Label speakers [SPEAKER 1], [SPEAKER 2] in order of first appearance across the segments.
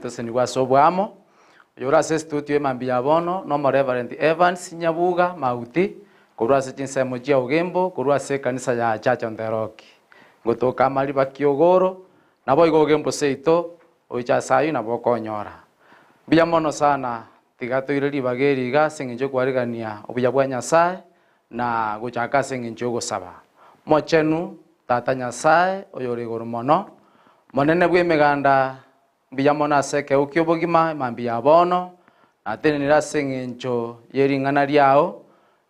[SPEAKER 1] Tosenigwe ase oboamo, oyore ase estudio emambia ya bono n'Omoreverend Evans Nyabuga Mauti, korwa ase chinsemo chia Ogembo, korwa ase ekanisa ya Church on the Rock. Ngotoka amariba ki'ogoro, naboigo Ogembo seito, oiche ase ayio nabo okonyora. Mbuya mono sana, tiga toire ribaga eri iga ase eng'encho y'okwarigania obuya bwa Nyasae, na gochaka ase eng'encho y'ogosaba. Mochenu, Tata Nyasae, oyore igoro mono, Monene bw'emeganda, Mbuya mono ase ekeegwa ki'obogima mambia ya bono, natenenire ase engencho ye ring'ana riao,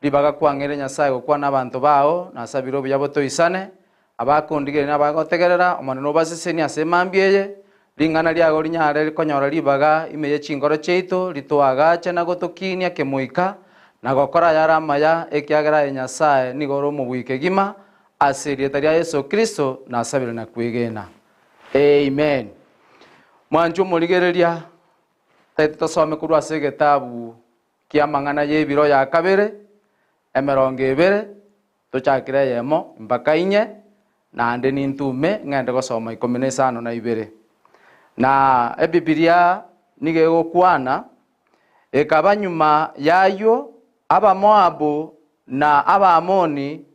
[SPEAKER 1] ribaga kwang'eire Nyasae gokwana abanto bao, nasabire obuya botoisane, abakondigereria na abagotegerera, Omonene obasesenie ase emambia eye, ring'ana riago rinyare konyora ribaga ime ye chinkoro chiaito, ritoagache na gotokinia kemoika, na gokora ayare amaya, ekiagera aye Nyasae nigo ore omobui kegima, ase erieta ria Yeso Kristo nasabire na kwegena. Amen. Mwanche omorigereria, taete tosome korwa ase egetabu ki'amang'ana y'ebiro ya kabere, emerongo ebere, tochakere eyemo mpaka inye, naende nintume ng'ende gosoma ikomi na isano na ibere. Na Ebibilia nigo egokwana, Ekaba nyuma y'ayio Abamoabu na Abaamoni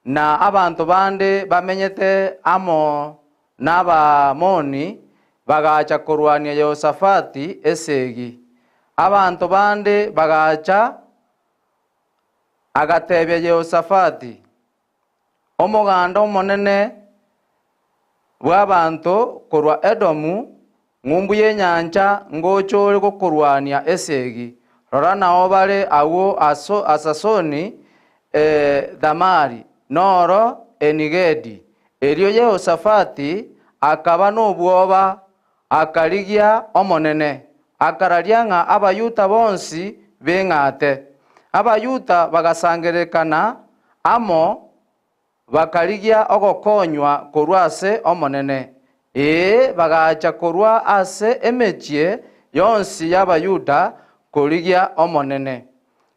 [SPEAKER 1] Na abanto bande bamenyete amo n'Abaamoni bagacha korwania Yehoshafati esegi. Abanto bande bagacha, agatebia Yehoshafati, Omoganda omonene bw'abanto korwa Edomu, ng'umbu y'enyancha, ngocha ore gokorwania esegi. Rora nao bare agwo Hasasoni Thamari, noro Eni-Gedi. Erio Yehoshafati akaba nobwoba, akarigia Omonene, akararia ng'a Abayuda bonsi beng'ate. Abayuda bagasangererekana amo, Bakarigia ogokonywa korwa ase Omonene, ee, bagacha korwa ase emechie yonsi y'Abayuda korigia Omonene.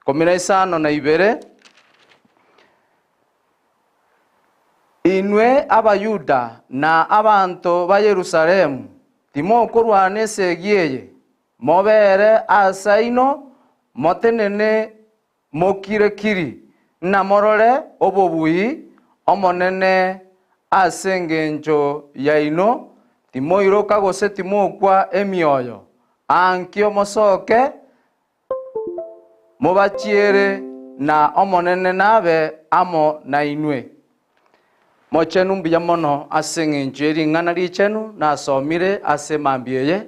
[SPEAKER 1] 52. Inwe Abayuda na abanto ba Yerusalemu, timokorwana esegi eye, mobeere aase aino, motenene Mokire-kiri, namorore obobui Omonene ase engencho yaino, timoiroka gose timokwa emioyo. Ankio mosoke, mobachiere, na Omonene nabe amo nainwe. Mochenu mbuya mono ase engencho ye ring'ana richenu nasomire ase emambia eye.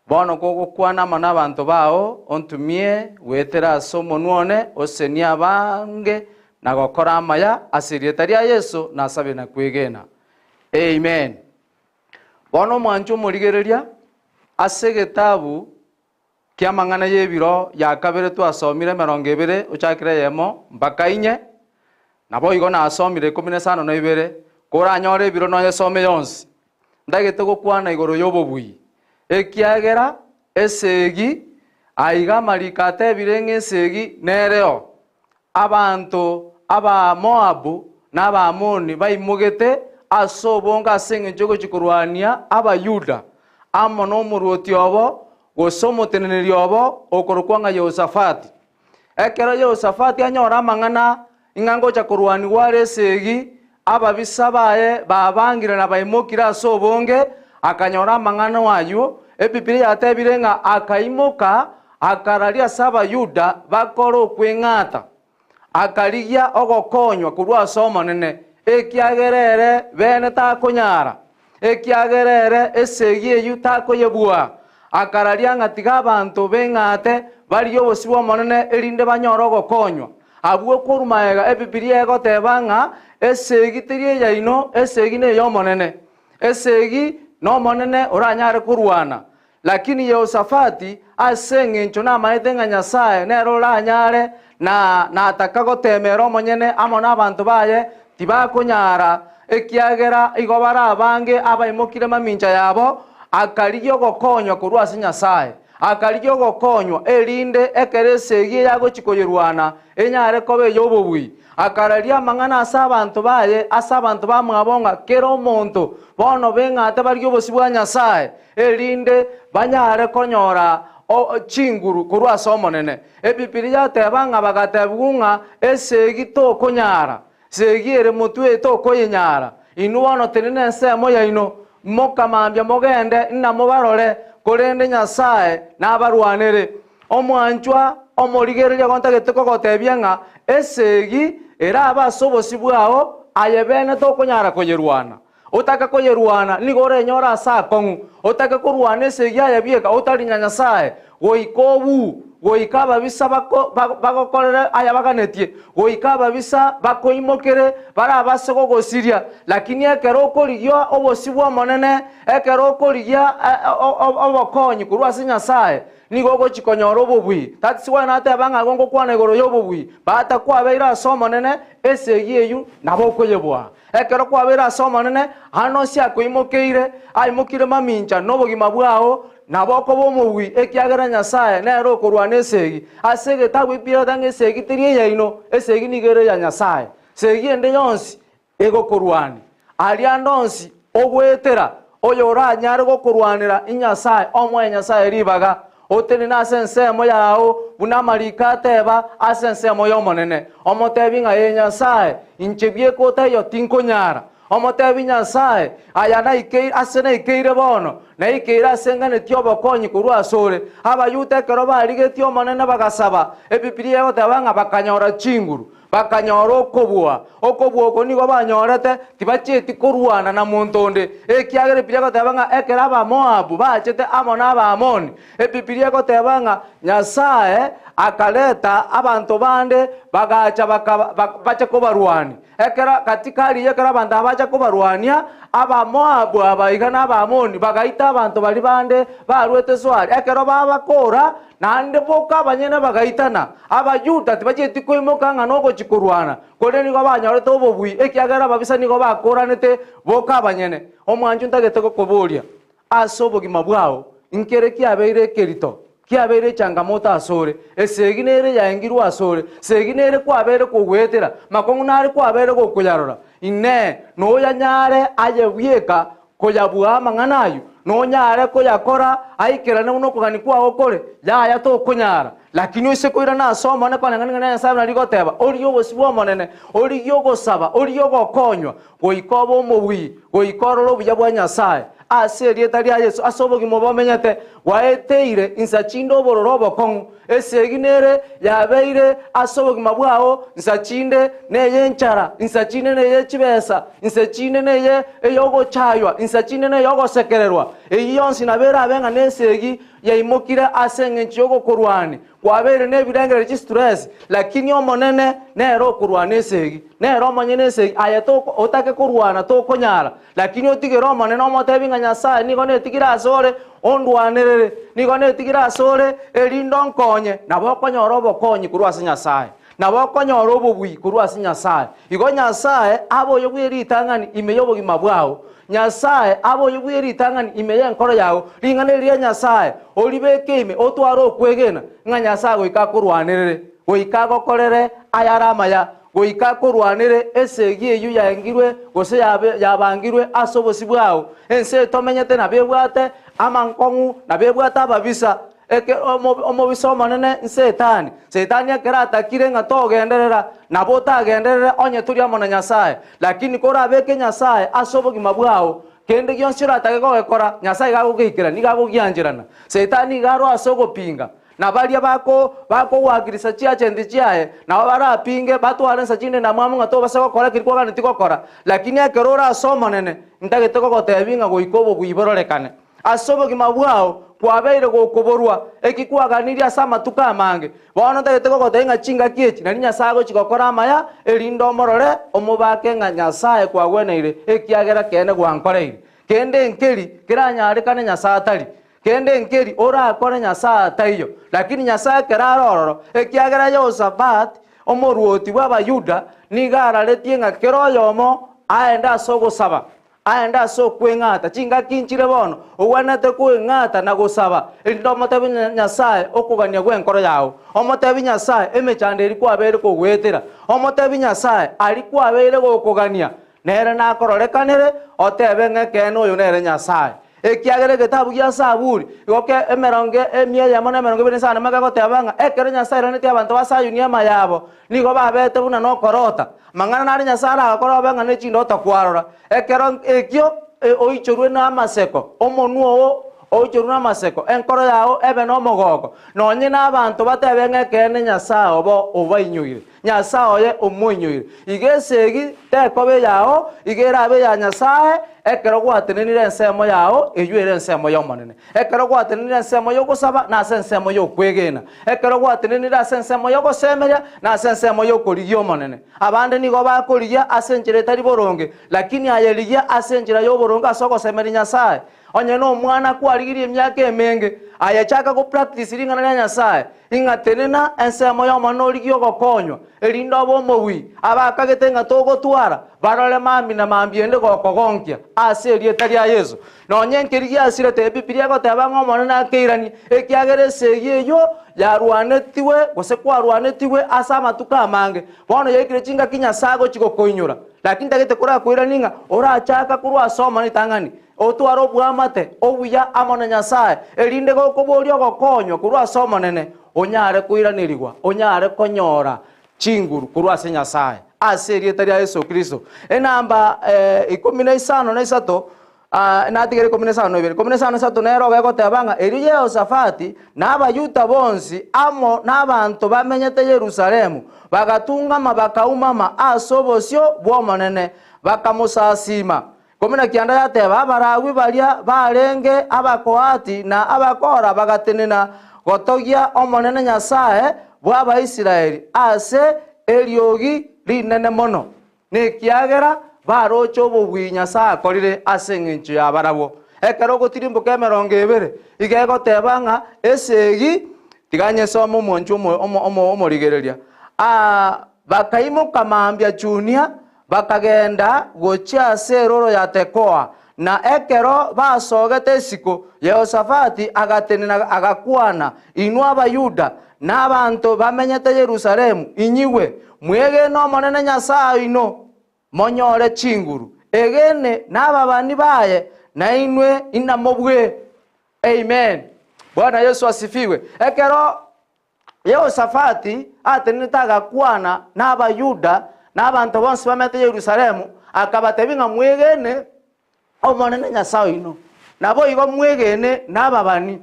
[SPEAKER 1] Bono kogokwana amo nabanto bao, ontumie goetera ase omonwa one, osenie abange na gokora amaya, ase erieta ria Yeso nasabire na kwegena. Amen. Bono omwanche omorigereria ase egetabu ki'amang'ana y'ebiro ya kabere twasomire 20 ochakire eyemo mpaka inye, naboigo nasomire 52, koranyore ebiro noyesome yonsi. Ntagete gokwana igoro y'obobui, ekiagera esegi, aiga amariko atebire ng'a esegi nereo. Abanto Abamoabu na Abaamoni baimogete ase obonge ase engencho y'ogochia korwania Abayuda, amo nomorwoti obo, gose omoteneneri obo, okorokwa ng'a Yehoshafati. Ekero Yehoshafati anyora amang'ana ng'a ngocha korwanigwa are esegi, ababisa baye babangire na baimokire ase obonge, akanyora amang'ana ayio. Ebibilia yatebire ng'a akaimoka, akararia ase Abayuda bakore okweng'ata, akarigia ogokonywa korwa ase Omonene, ekiagera ere bene takonyara, ekiagera ere esegi eyio takoyebua. Akararia ng'a tiga abanto beng'ate barigie obosio bw'Omonene, erinde banyore ogokonywa. Abwo korwa magega Ebibilia egoteba ng'a esegi teri eyaino, esegi ney'Omonene. Esegi n'Omonene oranyare korwana. Lakini Yehoshafati, ase engencho namaete ng'a Nyasae nere oranyare, na nataka goteema ere omonyene amo nabanto baye, tibakonyara, ekiagera igo bare abange abaimokire mamincha yabo, akarigia ogokonywa korwa ase Nyasae. Akarigia ogokonywa, erinde ekero esegi eye agochia koyerwana enyare koba ey'obobui. Akararia amang'ana ase abanto baye, ase abanto bamwabo ng'a kera omonto bono beng'ate barigie obosio bwa Nyasae, erinde banyare konyora chinguru korwa ase Omonene. Ebibilia yateba ng'a bagatebigwa ng'a esegi tokonyara, segi ere motwe tokoyenyara. Inwe bono tenena ensemo yaino, mokamambia mogende inamobarore, korende Nyasae nabarwanere. Omwanchwa omorigereria gontagete kogotebia ng'a esegi erabe ase obosio bwao, aye bene tokonyara koyerwana. Otake koyerwana, nigo orenyore ase akong'u. Otake korwana esegi aye bieka otari na Nyasae, goika obuu, goika ababisa bako bagokorere ayabaganetie, goika ababisa bakoimokere barabase gogosiria. Lakini ekero okorigia obosio bw'Omonene, ekero okorigia obokonyi korwa ase Nyasae, nigo ogochia konyora obobui. That's why nateba ng'a igo ngokwana igoro y'obobui. Bata kwabeire ase Omonene, esegi eyio nabo okoyeboa. Ekero kwabeire ase Omonene, aande onsi akoimokeire, aimokire mamincha nobogima bwao, nabo okoba omobui, ekiagera Nyasae nere okorwana esegi. Ase egetabu ebibilia ng'a esegi teri eyaino, esegi nigo ere eya Nyasae. Segi ende yonsi egokorwania, aria ande onsi ogoetera, oyoranyare gokorwanera inyasae, omoe Nyasae ribaga, otenene ase ensemo yao, buna amariko ateba, ase ensemo y'Omonene. Omotebi ng'a, Ee Nyasae, inche bieka otaiyo tinkonyara. Omotebi Nyasae, aya naikeire, ase naikeire bono, naikeire ase nganetie obokonyi korwa asore. Abayuda ekero barigetie Omonene bagasaba, Ebibilia egoteba ng'a bakanyora chinguru. Bakanyora okobua. Okobua oko nigo banyorete, tibachieti korwana na monto onde, ekiagera Ebibilia egoteba ng'a ekero Abamoabu bachete amo n'Abaamoni, Ebibilia egoteba ng'a Nyasae akareta abanto bande bagacha bakaba bache kobarwania. Ekero katika riria ekero abanto aba bacha kobarwania, Abamoabu aba iga na Abaamoni bagaita abanto baria bande barwete Soari. Ekero babakora, Naende boka abanyene bagaitana, Abayuda tibachieti koimoka ng'a nogochia korwana, korende nigo banyorete obobui, ekiagera ababisa nigo bakoranete boka abanyene. Omwancho ntagete gokoboria, ase obogima bwao, nkere kiabeire ekerito, kiabeire echangamoto asore, esegi nere yaengirwe asore, segi nere kwabeire kogoetera, makong'u nare kwabeire gokoyarora. Inee! Noyanyare aye bweka Koyabua amang'ana ayio, nonyare koyakora aikerane buna okogania kwao kore? Yaya, tokonyara. Lakini oise koirana ase Omonene koreng'ana ring'ana ria Nyasae buna rigoteba, origie obosio bw'Omonene, origie ogosaba, origie ogokonywa, goika obe omobui, goika orore obuya bwa Nyasae. Ase erieta ria Yeso, ase obogima obo omenyete, gwaeteire insa chinde obororo obokong'u, Esegi nere yabeire ase obogima bwao, insa chinde ney'enchara, insa chinde neye chibesa, inse chinde neye ey'ogochaywa, insa chinde ney'ogosekererwa. Eyio yonsi nabo erabe ng'a nesegi yaimokire ase engencho y'ogokorwania, kwabeire nebirengererio chistress, lakini Omonene nere okorwana esegi, nere omonyene esegi, aye toko otake korwana tokonyara, Lakini otigere Omonene omotebi ng'a Nyasae nigo netigire asore, ondwanerere, nigo netigire asore, erinde onkonye. Nabo okonyora obokonyi korwa ase Nyasae, nabo okonyora obobui korwa ase Nyasae. Igo Nyasae abe oyo bwe ritang'ani ime y'obogima bwao. Nyasae abe oyo bwe ritang'ani ime y'enkoro yao. Ring'ana eri ria Nyasae oribeke ime, otware okwegena ng'a Nyasae goika akorwanerere, goika agokorere ayare amaya. Goika korwanere esegi eyio yaengirwe gose yabangirwe ase obosio bwao. Ense eye tomenyete nabo ebwate amankong'u, nabo ebwate ababisa. Omobisa omonene n'Setani. Setani ekero atakire ng'a togenderera, nabo otagenderere onye tori amo na Nyasae. Lakini korabeke Nyasae ase obogima bwao, kende gionsi oratake gogekora, Nyasae iga agogeikerania, nigo agogiancherana. Setani iga arwe ase ogopinga. Na baria bakogwakirisa chiachenti chiaye, nabo barapinge, batware insa chinde ndamwamu ng'a tobasa gokora keria kwaganetie gokora. Lakini ekero ore ase Omonene, ntagete kogotebia ng'a goika obobui bororekane ase obogima bwao, kwabeire gokoborwa eki kwaganirie ase amatuko amange. Bono ntagete kogotebia ng'a chingaki echi nario Nyasae agochia gokora amaya, erinde omorore, omobake ng'a Nyasae kwagweneire, ekiagera keene gwankoreire. Kende nkeri keranyarekane Nyasae atari. Kende nkeri orakore Nyasae ataiyo. Lakini Nyasae ekero are ororo, ekiagera Yehoshafati, omoruoti bw'Abayuda, nigo araretie ng'a kera oyomo aende ase ogosaba. Aende ase okweng'ata chingaki nchire bono, ogwenerete kweng'ata na gosaba, erinde omotebie Nyasae okogania gw'enkoro yao. Omotebie Nyasae emechando eria kwabeire kogoetera. Omotebie Nyasae aria kwabeire gokogania, nere nakororekanere, otebe ng'a ekeene oyo nere Nyasae. Ekiagera egetabu gia Saburi igo ke emerongo emia eyemo na emerongo ebere na isano kegoteba ng'a ekero Nyasae airanetie abanto ba Sayuni ema yabo, nigo babete buna nokorota. Amang'ana nare Nyasae aragokore obe ng'a ne chindoto kwarora. Ekero ekio oichorwe namaseko, omonwa oo oichorwe namaseko, enkoro yao ebe nomogooko, nonye nabanto batebe ng'a ekeene Nyasae obo obainyoire, Nyasae oye omoinyoire. Iga esegi tekoba eyao, iga erabe eya Nyasae, ekero gwatenenire ensemo yao, eyio ere ensemo y'Omonene. Ekero gwatenenire ensemo y'ogosaba, na ase ensemo y'okwegena. Ekero gwatenenire ase ensemo y'ogosemeria, na ase ensemo y'okorigia Omonene. Abande nigo bakorigia ase enchera etari boronge, lakini aye rigia ase enchera y'oboronge ase ogosemeria Nyasae. Onye nomwana kwarigirie emiaka emenge, aye chaka go practice ring'ana ria Nyasae, ing'a tenena ensemo y'Omonene origie ogokonywa, erinde obe omobui. Abakagete ng'a togotwara, barore mambia na mambia ende gokogonkia, ase erieta ria Yeso. Nonya nkeri giasirete, Ebibilia egoteba ng'a Omonene akeiranie, ekiagera esegi eyio yarwanetigwe, gose kwarwanetigwe ase amatuko amange. Bono yaikire chingaki Nyasae agochia gokoinyora. Lakini ntagete korakoiranie ng'a orachaka korwa ase Omonene ritang'ani, otware oboamate obuya amo na Nyasae, erinde gokoboria ogokonywa korwa ase Omonene, onyare koiranerigwa, onyare konyora chinguru korwa ase Nyasae, ase erieta ria Yeso Kristo. Enamba ikomi na isano na isato, natigere ikomi na isano na ibere, ikomi na isano na isato nero egoteba ng'a erio Yehosafati na Abayuda bonsi amo nabanto bamenyete Yerusalemu bagatung'ama bakaumama ase obosio bw'Omonene, bakamosasiima. Ikomi na kianda yateba, Abalawi baria barenge Abakohati na Abakora bagatenena gotogia Omonene Nyasae bw'Abaisraeli ase eriogi rinene mono, nekiagera baroche obobui Nyasae akorire ase engencho ya barabwo. Ekero ogotirimboka emerongo ebere, iga egoteba ng'a esegi, tiga nyesome omwancho omorigereria, bakaimoka mambia chunia Bakagenda gochia ase eroro ya Tekoa, na ekero basogete isiko, Yehosafati agatenena agakwana, Inwe Abayuda, na abanto bamenyete Yerusalemu, inyigwe! Mwegene Omonene Nyasae oino, monyore chinguru. Egene nababani baye, na inwe inamobue. Amen. Bwana Yesu asifiwe. Ekero Yehosafati atenenete agakwana n'Abayuda na abanto bonsi bamenyete Yerusalemu, akabatebia ng'a mwegene Omonene Nyasae oino, naboigo mwegene nababani,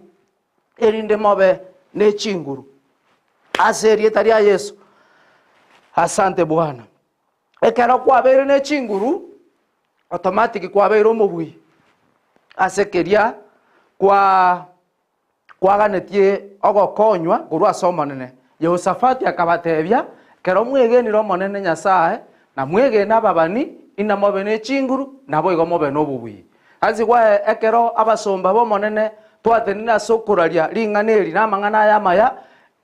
[SPEAKER 1] erinde mobe ne chinguru. Ase erieta ria Yeso. Asante Bwana. Ekero kwabeire ne chinguru, automatic kwabeire omobui ase keria kwa Kwaganetie ogokonywa korwa ase Omonene. Yehosafati akabatebia, Ekero mwegenire Omonene Nyasae, na mwegene ababani, inamobe ne chinguru, naboigo mobe nobobui. Ase igo ekero abasomba b'Omonene twatenenire ase okoraria ring'ana eri na amang'ana aya amaya,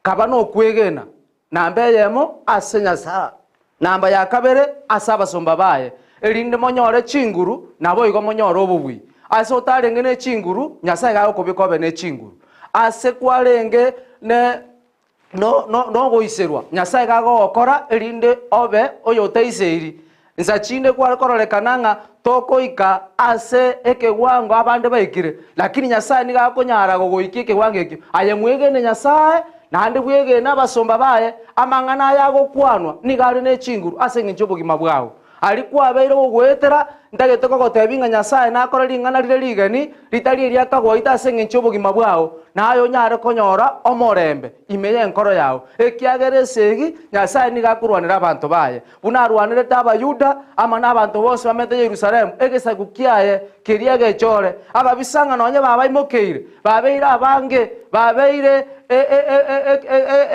[SPEAKER 1] kaba nokwegena, Namba eyemo ase Nyasae, namba ya kabere ase abasomba baye, erinde monyore chinguru, naboigo monyore obobui. Ase otarenge ne chinguru, Nyasae iga agokobeka obe ne chinguru. Ase kwarenge ne no no nogoiserwa, Nyasae iga agogokora erinde obe oyotaiseiri. Insa chinde kware kororekana ng'a tokoika ase ekewango abande baikire, lakini Nyasae nigo akonyara gogoikia ekewango ekio. Aye mwegene Nyasae, naende bwegene abasomba baye, amang'ana aya agokwanwa nigo are ne chinguru ase engencho y'obogima bwao. Aria kwabeire gogoetera, ntagete kogotebia ng'a Nyasae nakore ring'ana rire rigeni, ritari eria akagoita ase engencho y'obogima bwao, naye onyare konyora omorembe ime y'enkoro yao, ekiagera esegi Nyasae nigo akorwanera abanto baye. Buna arwanerete Abayuda amo nabanto bonsi bamenyete Yerusalemu, egesaku kiaye keria egechore, ababisa ng'a nonye babaimokeire, babeire abange, babeire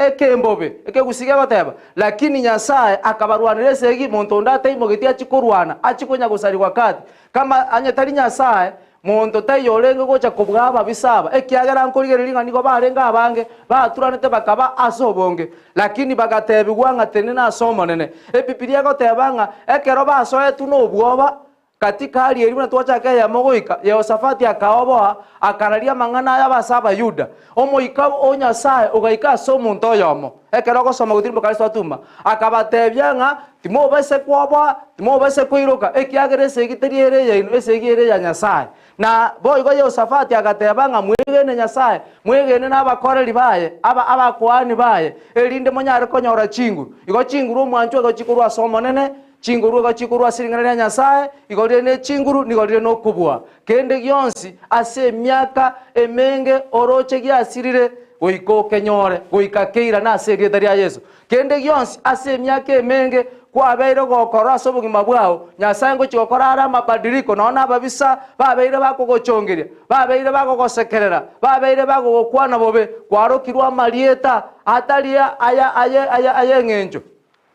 [SPEAKER 1] ekembobe, ekegusii gegoteba. Lakini Nyasae akabarwanera esegi, monto onde ataimogetie achie korwana, achie konya gosarigwa gati. Kama onye tari Nyasae, Monto taiyo orenge gocha kobua ababisa aba, ekiagera nkorigereria ng'a nigo barenge abange, baturanete bakaba ase obonge. Lakini bagatebigwa ng'a tenena ase Omonene. Ebibilia egoteba ng'a ekero basoetwe nobwoba, Katika hali eria buna twachaka eyemo goika, Yehosafati akaoboa, akararia amang'ana aya ase Abayuda. Omoika o Nyasae ogaika ase omonto oyomo, ekero ogosoma gotirimboka ase Fatuma, akabatebia ng'a timobaisa kwoboa, timobaisa koiroka, ekiagera esegi teri ere eyaino, esegi ere eya Nyasae. Na boigo Yehosafati agateba ng'a mwegene Nyasae, mwegene nabakoreri baye, aba abakuani baye, erinde monyare konyora chinguru. Igo chinguru omwanchwa igo chikorwa ase Omonene, Chinguru igo chikorwa ase ring'ana ria Nyasae, igo rire ne chinguru, nigo rire nokobua. Kende gionsi ase emiaka emenge oroche giasirire, goika okenyore, goika keirane ase erieta ria Yeso. Kende gionsi ase emiaka emenge kwabeire gokora ase obogima bwao, Nyasae ngochia gokora are amabadiliko, nonya nababisa babeire bakogochongeria, babeire bagogosekerera, babeire bagogokwana bobe, kwarokirwe amarieta atari aya aya aya ay'eng'encho.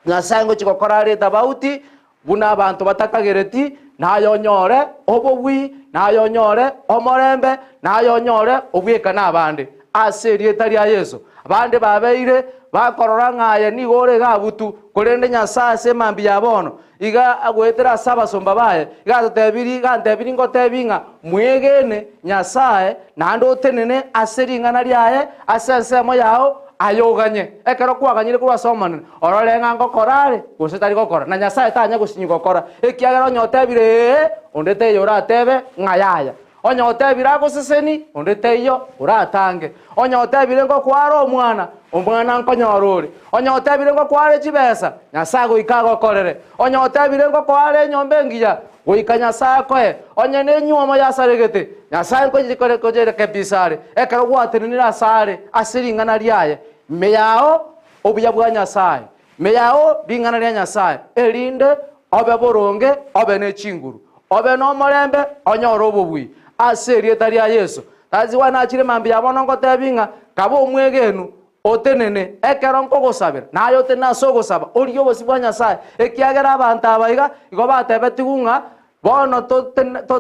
[SPEAKER 1] Nyasae ngochia gokora are etabauti buna abanto batakagereti, naye onyore obobui, naye onyore omorembe, naye onyore obweka nabande, ase erieta ria Yeso. Abande babeire bakorora ng'a aye nigo ore iga abutu, korende Nyasae ase emambia ya bono iga agoetera ase abasomba baye, iga atotebirie, iga antebirie ngotebi ng'a mwegene Nyasae, naende otenene ase ring'ana riaye ase ensemo yao, aye oganye. Ekero kwaganyire korwa ase Omonene, orore ng'a ngokora are, gose tari gokora, na Nyasae tanya gosinywa gokora, ekiagera onye otebire ee, onde teiyo oratebe ng'a yaya. Onye otebire agoseseni, onde teiyo oratange. Onye otebire ngokware omwana, omwana nkonyora ore. Onye otebire ngokware chibesa, Nyasae goika agokorere. Onye otebire ngokoare enyomba engiya, Goika Nyasae akoe, onye nenyuomo yasaregete, Nyasae nkoyerekebisa are, ekero gwatenenire asare ase ring'ana riaye, ime yao obuya bwa Nyasae, ime yao ring'ana ria Nyasae, erinde obe boronge, obe ne chinguru, obe nomorembe, onyore obobui, ase erieta ria Yeso. Tazigwa nachire mambia ya bono ngotebi ng'a kabe omwegenu, Otenene ekero nkogosabera, naye otenene ase ogosaba, origie obosio bwa Nyasae, ekiagera abanto aba iga igo batebetigwe ng'a bono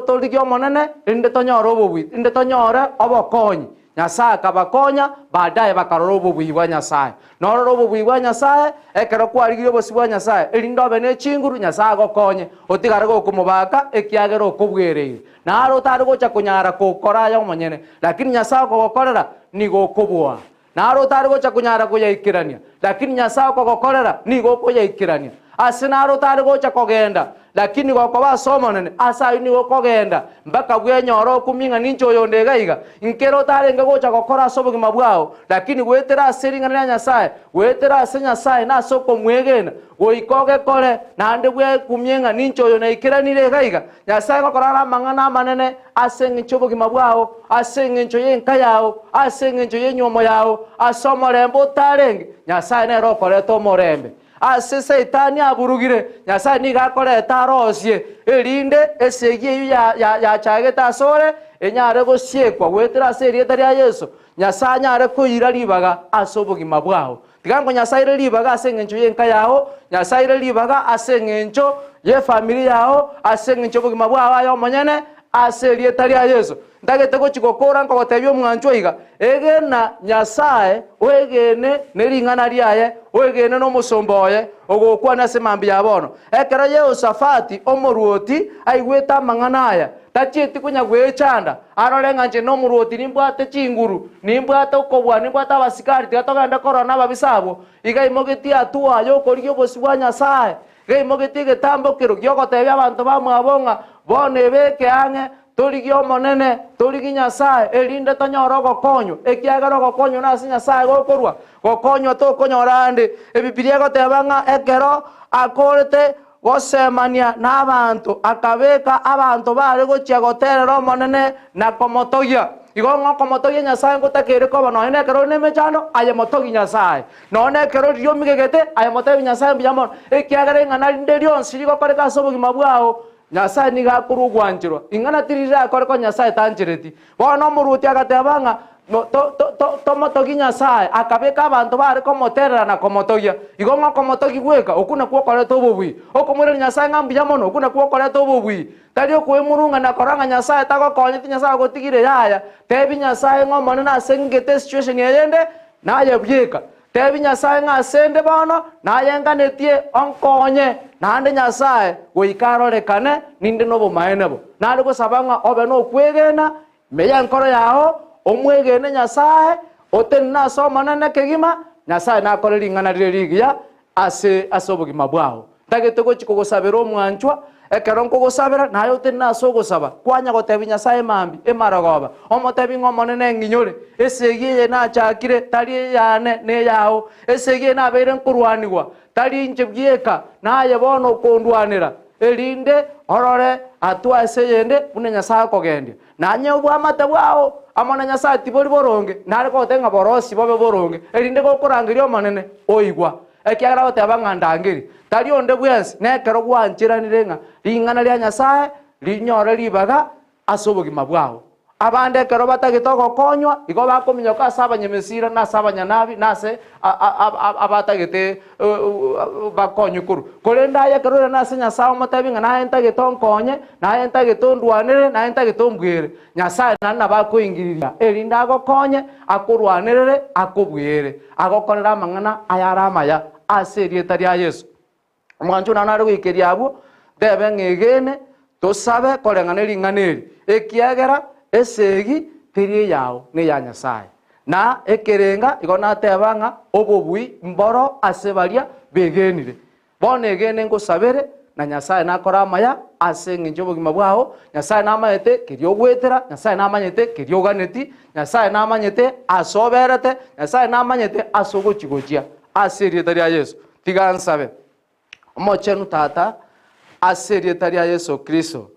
[SPEAKER 1] torigie Omonene, rinde tonyore obobui, rinde tonyore obokonyi. Nyasae akabakonya, baadaye bakarora obobui bwa Nyasae. Norore obobui bwa Nyasae ekero kwarigirie obosio bwa Nyasae, erinde obe ne chinguru, Nyasae agokonye, otigare gokomobaka, ekiagera okobwereire. Naro otare gocha konyara gokora aye omonyene, lakini Nyasae okogokorera nigo okobua. Naro otare gocha konyara koyaikerania, lakini Nyasae okogokorera nigo okoyaikerania. Ase naro otare gocha kogenda, lakini gokoba ase Omonene, ase ayio nigo okogenda, mpaka bwenyore okumie ng'a ninche oyonde iga iga. Nkere otarenge gocha gokora ase obogima bwao, lakini goetera ase ring'ana ria Nyasae, goetera ase Nyasae na ase okomwegena, goika ogekore, naende bwekumie ng'a ninche oyo naikeranire iga iga. Nyasae gokora are amang'ana amanene ase engencho y'obogima bwao, ase engencho y'enka yao, ase engencho y'enyuomo yao, ase omorembe otarenge, Nyasae nere okoreta omorembe. Ase Saitani aburugire, Nyasae nigo akoreta arosie, erinde esegi eyio yachagete asore enyare gosiekwa goetera ase erieta ria Yeso, Nyasae anyare koira ribaga ase obogima bwao. Tiga ngo Nyasae aire ribaga ase engencho y'enka yao, Nyasae aire ribaga ase engencho y'efamiri yao, ase engencho y'obogima bwao aye omonyene, ase erieta ria Yeso. Ntagete gochia gokora nkogotebia omwanchwa iga, egena Nyasae, oegene ne ring'ana riaye, oegene nomosomba oye, ogokwana ase mambia ya bono. Ekero Yehoshafati omoruoti aigwete amang'ana aya, Tachieti konya gwechanda, arore ng'a inche nomorwoti nimbwate chinguru, nimbwate okobua, nimbwate abasikari, tiga togende korora nababisa abwo. Iga aimogetie hatua y'okorigia obosio bwa Nyasae, iga aimogetie egetambokero gi'ogotebia abanto bamwabo ng'a bono ebeke ang'e, torigie Omonene, torigie Nyasae, erinde tonyore ogokonywa, ekiagera ogokonywa nase Nyasae gokorwa, gokonywa tokonyora ande. Ebibilia egoteba ng'a ekero akorete Gosemania nabaanto, akabeka abanto baare gochia goterera Omonene na komotogia. Igo ng'a okomotogia Nyasae ngotakeire koba nonya nekero ore nemechando, aye motogie Nyasae. Nonya nekero riria omigegete, aye motebi Nyasae mbuya mono, ekiagera ing'ana rinde rionsi rigokoreka ase obogima bwao, Nyasae nigo akorwa ogwancherwa. Ing'ana tiri rirakoreke onye Nyasae tanchereti. Bono omoruoti agateba ng'a tomotogie Nyasae, akabeka abanto baare komoterera na komotogia. Igo ng'a okomotogia gweka, okwo nakwo okoreta obobui. Okomoiraneria Nyasae ng'a mbuya mono, okwo nakwo okoreta obobui. Tari okoemurungania na korora ng'a Nyasae tagokonyeti, Nyasae agotigire, yaya. Tebi Nyasae ng'a Omonene ase ngete esituation eyende, naye bweka. Tebi Nyasae ng'a ase 'nde bono nayenganetie onkonye, naende Nyasae goika arorekane ninde nobomaene bo. Nare gosaba ng'a obe nokwegena ime y'enkoro yao, omwegene Nyasae, otenene ase Omonene kegima, Nyasae nakore ring'ana rire rigiya ase ase obogima bwao. Ntagete gochia kogosabera omwanchwa, ekero nkogosabera, naye otenene ase ogosaba, kwanya gotebia Nyasae mambia, emarogoba, omotebie ng'a Omonene ng'inyore, esegi eye nachakire tari eyane neyao, esegi eye nabeire nkorwanigwa, tari inche bweka, naye bono okondwanera, erinde orore atwe ase eyende buna Nyasae akogendia. Nanye obwamate bwao amo na Nyasae tibori boronge, nare kogotebia ng'a borosie bobe boronge, erinde gokorangeria Omonene, oigwa. Ekiagera agoteba ng'a ndangerie, tari onde bwensi, nekero gwancheranire ng'a ring'ana ria Nyasae rinyore ribaga ase obogima bwao. Abande ekero batagete ogokonywa, igo bakominyoka ase abanyamesira, na ase abanyanabi, na ase abatagete bakonywe korwa. Korende aye ekero ore nase Nyasae omotebi ng'a naye ntagete onkonye, naye ntagete ondwanerere, naye ntagete ombwere, Nyasae naende nabo akoingiriria, erinde agokonye, akorwanerere, akobwere, agokorere amang'ana ayare amaya ase erieta ria Yeso. Omwancho one nare goikeria abwo, ntebe ng'a egene, tosabe koreng'ana ring'ana eri, ekiagera esegi teri eyao, neya Nyasae. Na ekerenga igo nateba ng'a obobui mboro ase baria begenire. Bono egene ngosabere, na Nyasae nakore amaya ase engencho y'obogima bwao, Nyasae namanyete keria ogwetera, Nyasae namanyete keria oganeti, Nyasae namanyete ase oberete, Nyasae namanyete ase ogochi-gochia, ase erieta ria Yeso. Tiga nsabe. Omochenu Tata, ase erieta ria Yeso Kristo,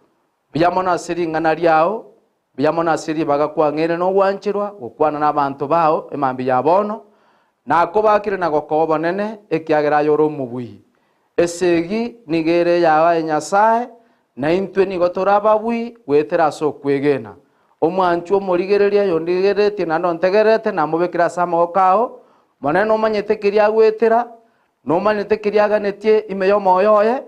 [SPEAKER 1] mbuya mono ase ring'ana riao, mbuya mono ase ribaga kwang'eire na ogwancherwa gokwana nabanto bao emambia ya bono, nakobakire na gokoa obonene, ekiagera aye ore omobui. Esegi nigo ere eyao aye Nyasae, na intwe nigo tore ababui goetera ase okwegena. Omwanchwa omorigereria oyondigereretie naende ontegererete namobekire ase amaboko ao, Monene nomanyete keria agoetera, nomanyete keria aganetie ime y'omoyo oye,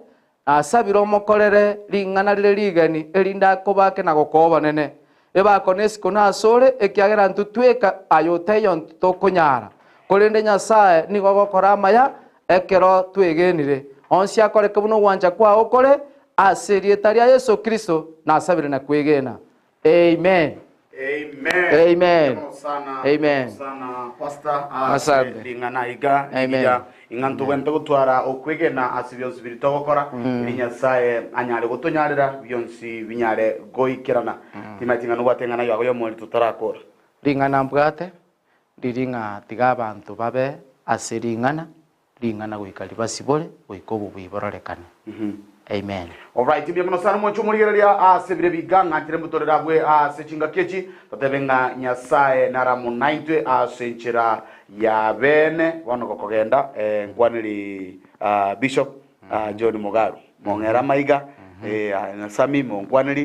[SPEAKER 1] nasabire omokorere ring'ana rire rigeni, erinde akobake na gokoa obonene. Ebako nesiko nasore, ekiagera intwe tweka aye otaiyo intwe tokonyara. Korende Nyasae nigo ogokora amaya ekero twegenire. Onsi akoreke buna ogwancha kwao kore, ase erieta ria Yeso Kristo nasabire na kwegena. Amen.
[SPEAKER 2] Amen.
[SPEAKER 1] Amen.
[SPEAKER 2] Mbuya mono sana,
[SPEAKER 1] Amen.
[SPEAKER 2] sana pastor ase
[SPEAKER 1] Asante.
[SPEAKER 2] ring'ana iga
[SPEAKER 1] Amen.
[SPEAKER 2] rigiya ing'a ntogwente gotwara okwegena ase bionsi biri togokora eri Nyasaye anyare gotonyarera bionsi binyare goikerana. Timanyeti ng'a nobwate eng'ana yago y'omoerio totarakora.
[SPEAKER 1] Ring'ana mbwate ndiri ng'a tiga abanto babe ase ring'ana Ring'ana goika ribasibore, goika obobui bororekane. Amen.
[SPEAKER 2] Alright, mbuya mono sana mwanche omorigereria ase bire biga ng'anchire mbutorere abwe ase chingaki echi totebe ng'a Nyasae nare amo naintwe ase enchera ya bene bono gokogenda eh, nkwaneri ah, Bishop ah, John Mugaru mong'ere amaiga eh, na Sami monkwaneri.